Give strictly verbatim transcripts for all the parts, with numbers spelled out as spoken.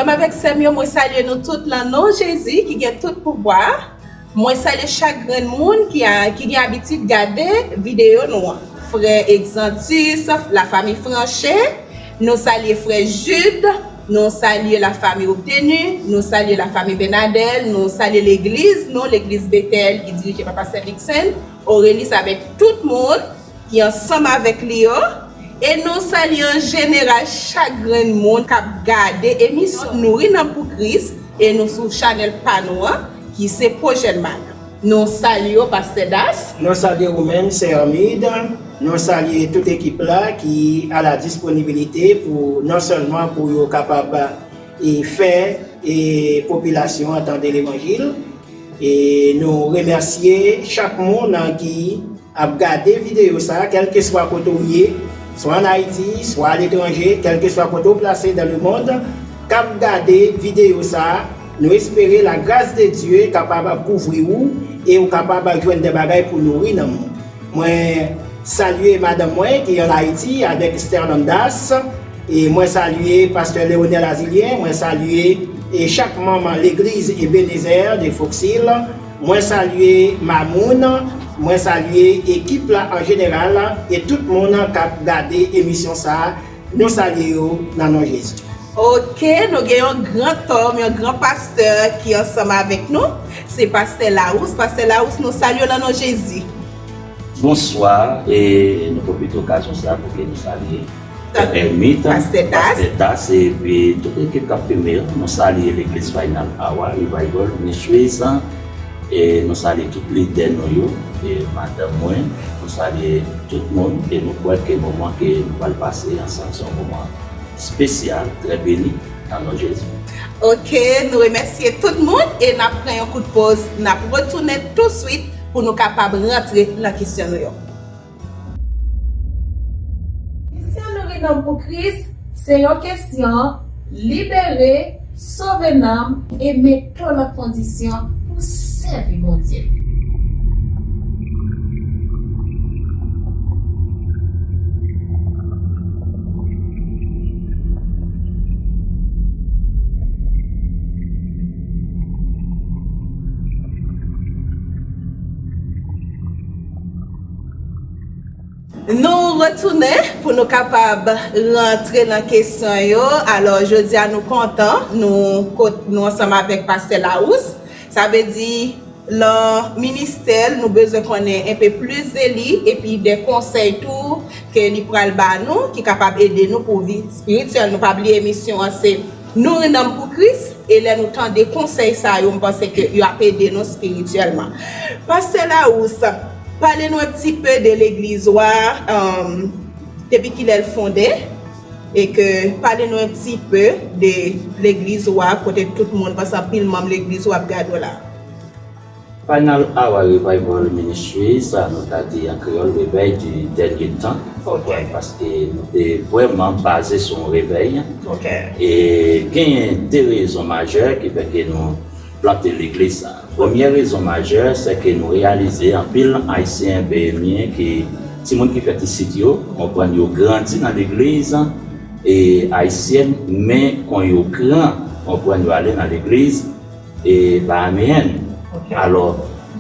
Frè m avèk sè m yo, mwen salye nou tout lan non Jezi ki gen tout pouvwa. Mwen salye chak grenn moun ki, a, ki gen abitid gade videyo nou an. Frè Exantus, lafanmi Franche, nou salye frè Jude, nou salye lafanmi Obtenu, nou salye lafanmi Bernadel, nou salye legliz nou, legliz Betèl ki dirije pa pastè Dickson, Aurelis avèk tout moun ki ansanm avèk li yo. E nou salye an jeneral chak grenn moun k ap gade emisyon Nouri Nanm pou Kris e nou sou chanèl pa nou an, ki se Pwojè Manna. Nou salye w, pastè Das. Nou salye ou menm, sè Hermide. Nou salye tout ekip la ki a la disponibilite pou non sèlman pou yo kapab e fè e popilasyon an tande levanjil. E nou remèsye chak moun ki ap gade videyo sa, kèlkeswa kote w ye, swa ann Ayiti, swa aletranje, kèlkeswa kote w plase dans le monde, k ap gade videyo sa, nou espere la grâce de Dieu kapab ap kouvri ou e ou kapab ap jwenn de bagay pou nouri nanm ou. Mwen salye madanm mwen ki ann Ayiti avèk Sterlandas. E mwen salye pastè Leonel Azilien, mwen salye e chak manm legliz Ebenezer de Fox Hill, mwen salye Mamoun, mwen salye ekip la an jeneral e tout moun k ap gade emisyon sa a, nou salye yo nan non Jezi. Oke, nou gen yon gran tòm, yon gran pastè ki ansanm avèk nou. Se pastè Larous. Pastè Larous, nou salye w nan non Jezi. Bonswa, e nou pwofite okazyon sa a pou ke nou salye Hermide, pastè Das, epi tout ekip k ap filme yo. Nou salye legliz Final Hour Revival Ministries, e nou salye tout lidè nou yo, e madanm mwen, nou salye tout moun, e nou kwè ke moman ke nou pral pase ansanm se yon moman espesyal, trè beni, nan non Jezi. Oke, nou remèsye tout moun e n ap pran yon kout poz, n ap retounen touswit pou nou kapab rantre nan kesyon nou yo. Misyon Nouri Nanm pou Kris se yon kesyon libere, sove nanm e mete w nan kondisyon pou sèvi Bondye. Nou retounen pou nou kapab rantre nan kesyon yo. Alò, jodi a nou kontan, nou kot-, nou ansanm avèk pastè Larous. Sa vle di, lan ministè l, nou bezwen konnen enpe plis de li, epi de konsèy tou ke li pral ba nou, ki kapab ede nou pou vi espirityèl. Nou pa bliye emisyon an se Nouri nanm pou Kris, e lè nou tande konsèy sa yo, m panse ke yo ap ede nou espirityèlman. Pastè Larous, pale nou un petit peu de legliz ou a, um, depi kilè l fonde, e ke pale nou un petit peu de legliz ou a, kote tout moun, paske anpil manm legliz ou ap gade w la. Final Hour Revival Ministries, sa nou ta di an kreyòl, Réveil du Dernier Temps. Ok. Paske nou te vrèman baze sou yon revèy. Ok. E genyen de rezon majè ki fè ke nou plante legliz sa. Premye rezon majè, se ke nou reyalize anpil Ayisyen, Behemyen, ki timoun ki fèt isit yo, konprann, yo grandi nan legliz e ayisyèn, men kon yo gran, konprann, yo ale nan legliz e Bahameyèn. Ok. Alò,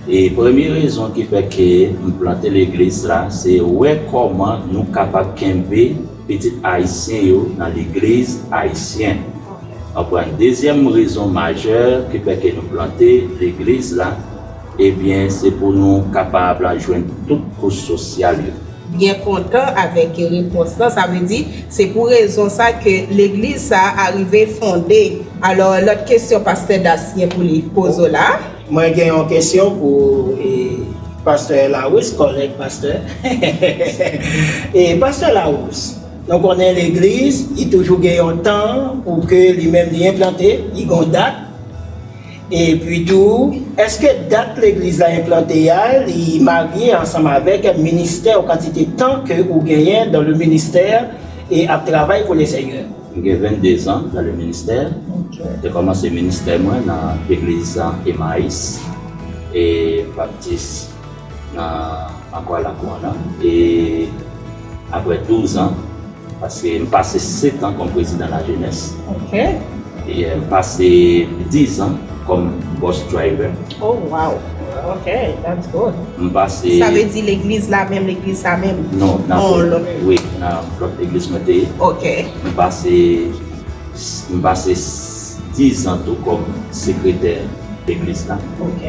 e premye rezon ki fè ke m plante legliz la, se wè kòman nou kapab kenbe pitit ayisyen yo nan legliz ayisyen. Ok. Konprann? Dezyèm rezon majè ki fè ke nou plante legliz la, ebyen, se pou nou kapab jwenn tout kouch sosyal yo. Byen kontan avèk repons lan, sa vle di, se pou rezon sa ke legliz sa a rive fonde. Alò, lòt kesyon pastè Das gen pou li poze w la. Mwen gen yon kesyon pou, e, pastè Larous, kòlèg pastè. E, pastè Larous, nou konnen legliz, li toujou gen yon tan pou ke li menm li enplante, li gen yon dat. Epi tou, èske dat legliz la enplante a, li marye ansanm avèk ministè ou kantite tan ke ou genyen dans le ministère e ap travay pou le Seigneur? M gen vennde zan dans le ministère. Ok. M te kòmanse ministè mwen nan legliz Emmaüs e Baptis nan Makwa Lakou an nan. E apre douz an, paske m pase sèt an kòm prezidan lajenès. Ok. E, m pase diz an kòm bus driver. Oh, wow. Ok, that's good. M pase. Sa vle di legliz la menm, legliz sa menm? Non, nan Oh, lòt, lòt. Wi, nan lòt legliz mwen te ye. Ok. M pase, m pase diz an tou kòm sekretè legliz la. Ok.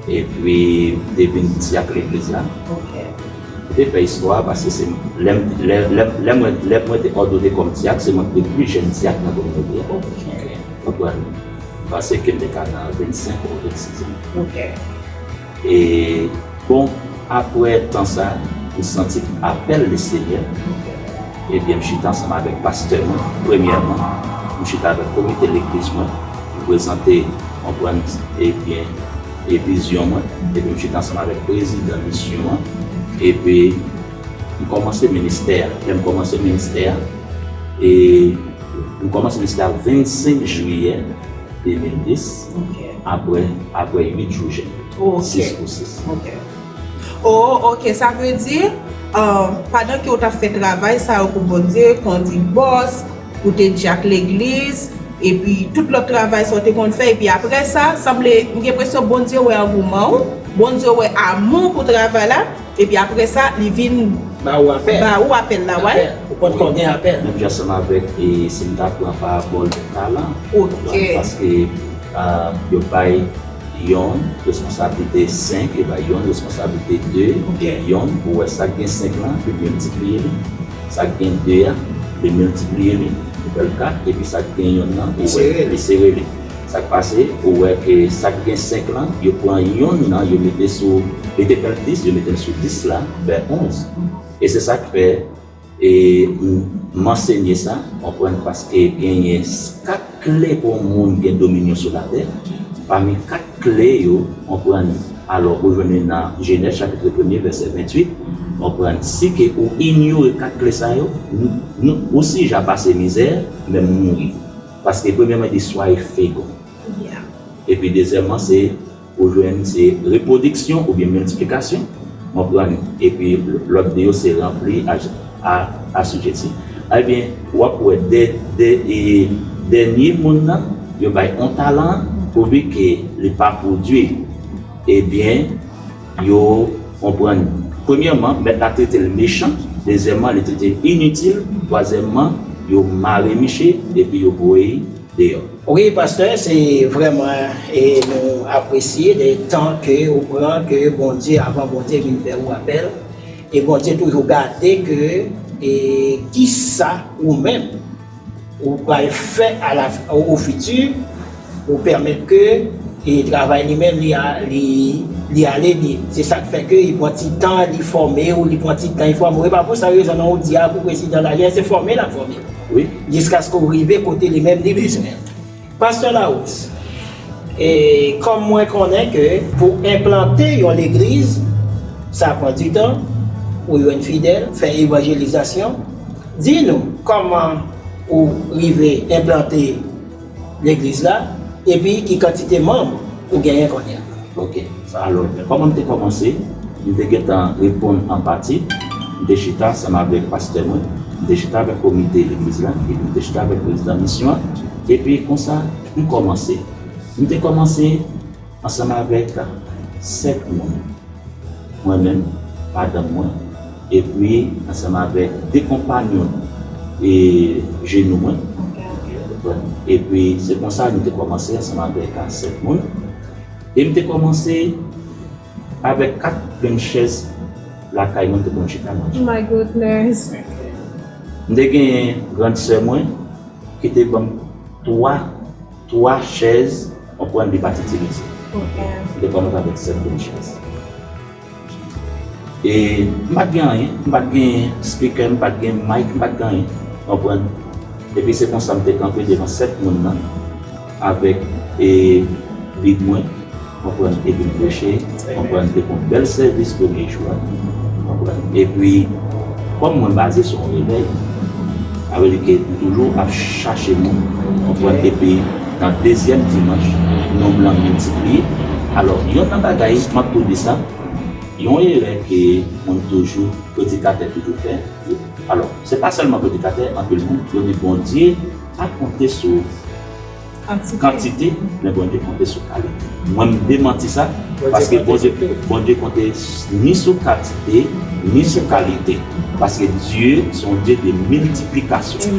Epi, m te vin dyak legliz la. Ok. M te fè istwa paske se lè, lè, lè, lè mwen, lè mwen te òdone kòm dyak, se mwen ki te pi jèn dyak nan kominote a. Ok. Konprann? Paske m te ka nan vennsenk ou vennsis an. Ok. E bon, apre tan sa, m santi apèl le Senyè. Ebyen, m chita ansanm avèk pastè mwen, premyèman. M chita avèk komite legliz mwen, m prezante, konprann, ebyen, e vizyon mwen. Epi m chita ansanm avèk prezidan misyon an. Epi m kòmanse ministè a. Lè m kòmanse ministè a, e m kòmanse ministè a vennsenk jiyè de mil dis, Ok. apre, apre uit jou jèn. Ok. Sis pou sis. Ok. Oh, ok, sa vle di, euh, pandan ke w t ap fè travay sa yo pou Bondye, kondui bòs, ou te dyak legliz, epi tout lòt travay sa w te konn fè, epi apre sa, sanble, m gen enpresyon Bondye wè angouman w, Bondye wè amou pou travay la, epi apre sa, li vin Ba ou apèl. Ba ou apèl la, wè. Apèl. Ou potko gen apèl. Menm jan ansanm avèk, e, si m ta pran parabòl talan, Ok. Paske, a, yo bay yonn responsablite senk, yo bay yonn responsablite de, Ok. e yonn, ou wè sa k gen senk lan, li miltipliye li. Sa k gen de a, li miltipliye li, li fè l kat, epi sa k gen yonn nan, ou wè, Li sere li. Li sere li. Sa k pase, ou wè ke sa k gen senk lan, yo pran yonn nan, yo mete sou, li te fè l dis, yo mete l sou dis la, fè onz. E se sa k fè, e, m, m ansenye sa, konprann, paske genyen s-, kat kle pou yon moun gen dominyon sou latè. Pami kat kle yo, konprann, alò, ou jwenn li nan Jenèz chapit premye, vèsè venntuit, konprann, si ke ou inyore kat kle sa yo, nou, nou, ou sija pase mizè, menm mouri. Paske premyèman, li swa e fegon. Yeah. Epi dezyèmman, se ou jwenn se repwodiksyon oubyen miltiplikasyon, konprann? Epi lòt de yo se ranpli, a, a, asijeti. Ebyen, w ap wè dè, dè, e, dènye moun nan, yo bay on talan, pouvi ke li pa pwodui. Ebyen, yo konprann. Premyèman, mèt la trete l mechan. Dezyèmman, li trete l initil. Twazyèmman, yo mare miche epi yo voye l deyò. Wi, pastè, se vrèman, e nou apresye de tan ke ou pran, ke Bondye, avan Bondye vin fè ou apèl. E Bondye toujou gade ke, e kisa ou menm ou pral fè a la, o, o fiti, pou pèmèt ke, e travay li menm li, a, li, li ale byen. Se sa k fè ke li pran ti tan, li fòme w, li pran ti tan, li fòme w. E pa pou sa rezon non ou di a pou prezidan la, se fòme l ap fòme w. Wi. Jiskaske w rive kote li menm li bezwen. Pastè Larousse, e kòm mwen konnen ke pou enplante yon legliz, sa pran di tan, ou jwenn fidèl, fè evanjelizasyon. Di nou kòman ou rive enplante legliz la, epi ki kantite manm ou genyen kounye a. Ok. Alò, kòman m te kòmanse? M te gentan reponn an pati. M te chita ansanm avèk pastè mwen, m te chita avèk komite legliz la, epi m te chita avèk prezidan misyon an. Epi konsa, m kòmanse. M te kòmanse ansanm avèk sèt moun. Mwen menm, madanm mwen, epi ansanm avèk de konpanyon e jenou mwen. Epi se konsa nou te kòmanse ansanm avèk sèt moun. E m te kòmanse avèk kat plenn chèz lakay mwen, m te konn chita manje. My goodness. M te genyen grann sè mwen ki te ban m twa, twa chèz, konprann, li pa t itilize. Ok. M te kòmanse avèk sèt plenn chèz. E m pa t gen anyen, m pa t gen speaker, m pa t gen mic, m pa t gen anyen, konprann. Epi se konsa m te kanpe devan sèt moun nan, avèk, e, Bib mwen, konprann, epi m preche, konprann, te fè yon bèl sèvis premye jou a, konprann. Epi, kòm mwen baze sou yon revèy, sa vle di ke m toujou ap chache moun, konprann, epi nan dezyèm dimanch, nonb lan miltipliye. Alò, yonn nan bagay m ap tou di sa, yon erè ke moun toujou, predikatè toujou fè, alò, se pa sèlman predikatè, anpil moun, yo di Bondye pa konte sou Kantite, men Bondye konte sou kalite. Mwen, m demanti sa, paske Bondye, Bondye konte ni sou kantite, ni sou kalite. Paske Dye se yon Dye de miltiplikasyon.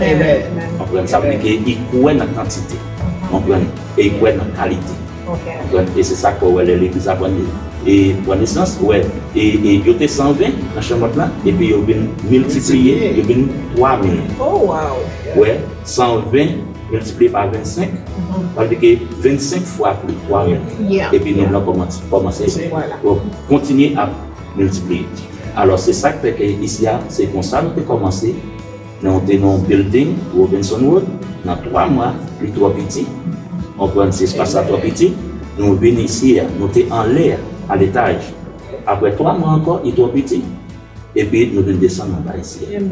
Konprann? Sa vle di ke li kwè nan kantite. Konprann? E li kwè nan kalite. Konprann? E se sa ke w wè lè legliz la pran e pran nesans, ou wè, e, e yo te san ven nan chanmòt la, epi yo vin miltipliye, yo vin twa mil. Ou wè, san ven miltipliye pa vennsenk, sa vle di ke vennsenk fwa plis twa mil. Epi nonb lan kòmanse, kòmanse, kontinye ap miltipliye. Alò, se sa k fè ke isi a, se konsa nou te kòmanse. Nou te nan yon building, Robinson Road, nan twa mwa, li twò piti. Konprann, si espas la twò piti, nou vin isi a, nou te anlè a, a letaj. Apre twa mwa ankò, li twò piti. Epi nou vin desann anba isi a.